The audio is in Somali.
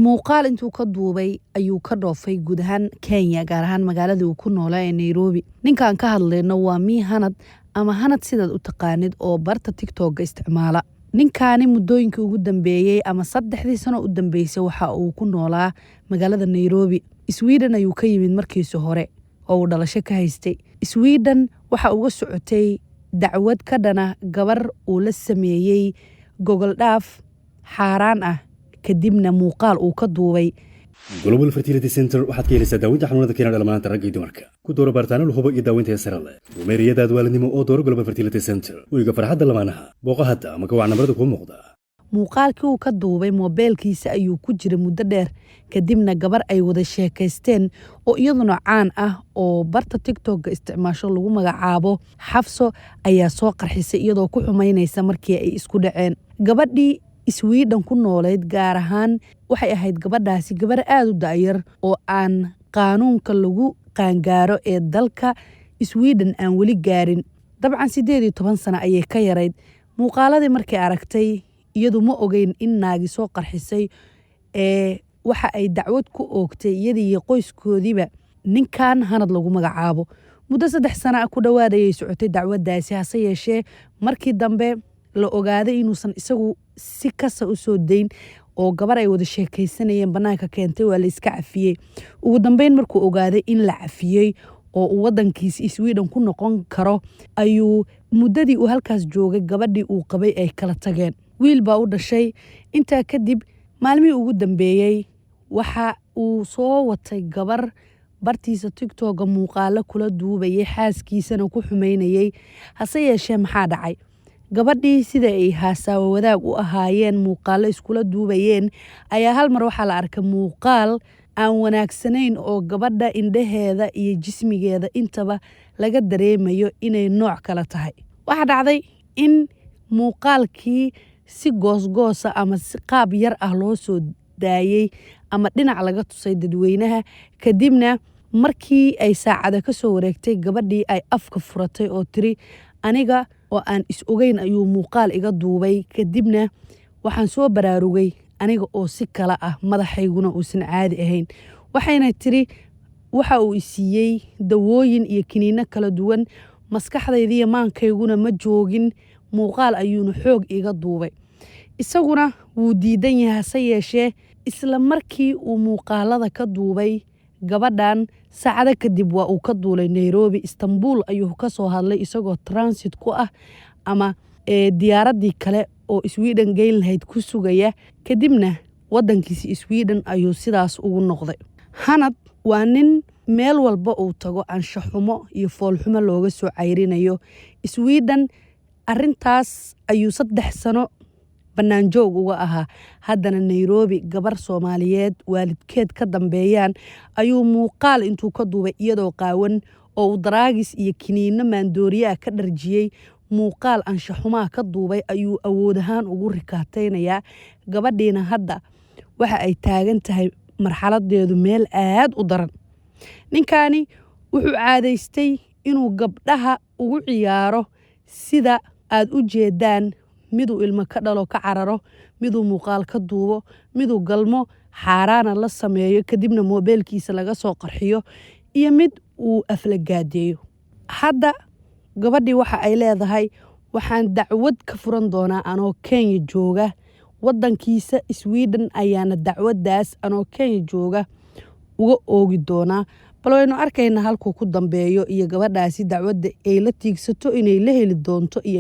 Muuqaal intuu ka duubay ayuu ka dhoofay guud ahaan Kenya, gaar ahaan magaaladii uu ku noolaa ee Nairobi. Ninkaan ka hadlayno waa Mii Hanad ama Hanad sidaad u taqaanid, oo barta TikTok-ga isticmaala. Ninkaani muddooyinkii ugu dambeeyey ama 3dii sano u dambeysay waxa uu ku noolaa magaalada Nairobi. Sweden ayuu ka yimid markiisi hore oo uu dhalasho ka haystay. Sweden waxa uga socotay dacwad ka dhana gabar uu la sameeyey gogol dhaaf xaaraan ah, kadibna muuqaal uu ka duubay. Global Fertility Center waxaad ka helaysaa daaweynta xanuunada keena dhalmanaanta ragga iyo dumarka. Ku dooro baaritaano la hubo iyo daaweynta sare leh. Rumeeriyadaad waalidnimo oo dooro Global Fertility Center, wiiga farxadda lamaanaha. Booqa hadda ama ka wac nambarada kuu muuqda. Muuqaalkii uu ka duubay moobeelkiisa ayuu ku jiray muddo dheer, kadibna gabar ay wada sheekaysteen oo iyaduna caan ah oo barta TikTok-ga isticmaasho, lagu magacaabo Xafso, ayaa soo qarxisay iyadoo ku xumaynaysa markii ay isku dhaceen. Gabadhii Sweden ku nooleyd, gaar ahaan waxay ahayd gabadhaasi gabar aada u da'yar oo aan qaanuunka lagu qaangaaro ee dalka Sweden aan weli gaarin. Dabcan 18 sano ayay ka yarayd. Muuqaaladii markay aragtay, iyadu ma ogeyn in naagi soo qarxisay ee waxa ay dacwad ku oogtay iyadii iyo qoyskoodiiba ninkan Hanad lagu magacaabo. Muddo 3 sano ah ku dhowaad ayay socotay dacwaddaasi. Hase yeeshee markii dambe la ogaaday inuusan isagu si kasa u soo dayn oo gabar ay wada sheekaysanayeen bannaanka keentay, waa la iska cafiyey. Ugu dambeyn markuu ogaaday in la cafiyey oo uu wadankiisi Sweden ku noqon karo, ayuu muddadii uu halkaas joogay gabadhii uu qabay ay kala tageen. Wiil baa u dhashay. Intaa kadib maalmihii ugu dambeeyey waxa uu soo watay gabar bartiisa TikTok-ga muuqaalo kula duubayay, xaaskiisana ku xumeynayay. Hase yeeshee maxaa dhacay? Gabadhii sida ay haasaawo wadaag u ahaayeen, muuqaalo iskula duubayeen, ayaa hal mar waxaa la arkay muuqaal aan wanaagsanayn oo gabadha indhaheeda iyo jismigeeda intaba laga dareemayo inay nooc kale tahay. Waxaa dhacday in muuqaalkii si goosgoosa ama si qaab yar ah loo soo daayey ama dhinac laga tusay dadweynaha, kadibna markii ay saacada ka soo wareegtay gabadhii ay afka furatay oo tiri: "Aniga oo aan is ogeyn ayuu muuqaal iga duubay, kadibna waxaan soo baraarugay aniga oo si kale ah, madaxayguna uusan caadi ahayn." Waxayna tiri waxa uu isiiyey dawooyin iyo kiniino kala duwan, maskaxdaydiiyo maankayguna ma joogin, muuqaal ayuuna xoog iga duubay. Isaguna wuu diidan yahay. Hase yeeshee isla markii uu muuqaalada ka duubay gabadhan, saacado kadib waa uu ka duulay Nairobi. Istanbul ayuu ka soo hadlay isagoo transit ku ah ama diyaaradii kale oo Sweden geyn lahayd ku sugaya, kadibna wadankiisi Sweden ayuu sidaas ugu noqday. Hanad waa nin meel walba uu tago anshaxumo iyo foolxumo looga soo cayrinayo. Sweden arintaas ayuu 3 sano banaanjoog uga ahaa. Haddana Nairobi gabar Soomaaliyeed waalidkeed ka dambeeyaan ayuu muuqaal intuu ka duubay iyadoo qaawan oo uu daraagis iyo kiniino maandooriye ah ka dharjiyey, muuqaal anshaxumaha ka duubay, ayuu awood ahaan ugu rikaataynayaa. Gabadhiina hadda waxa ay taagan tahay marxaladeedu meel aad u daran. Ninkaani wuxuu caadaystay inuu gabdhaha ugu ciyaaro sida aad u jeedaan: miduu ilmo ka dhalo ka cararo, miduu muuqaal ka duubo, miduu galmo xaaraana la sameeyo, kadibna moobeelkiisa laga soo qarxiyo, iyo mid uu aflagaadeeyo. Hadda gabadhii waxa ay leedahay: "Waxaan dacwad ka furan doonaa anoo Kenya jooga." Wadankiisa Sweden ayaana dacwadaas anoo Kenya jooga uga oogi doonaa. Bal waynu arkaynaa halkuu ku dambeeyo iyo gabadhaasi dacwadda ay la tiigsato inay la heli doonto iyo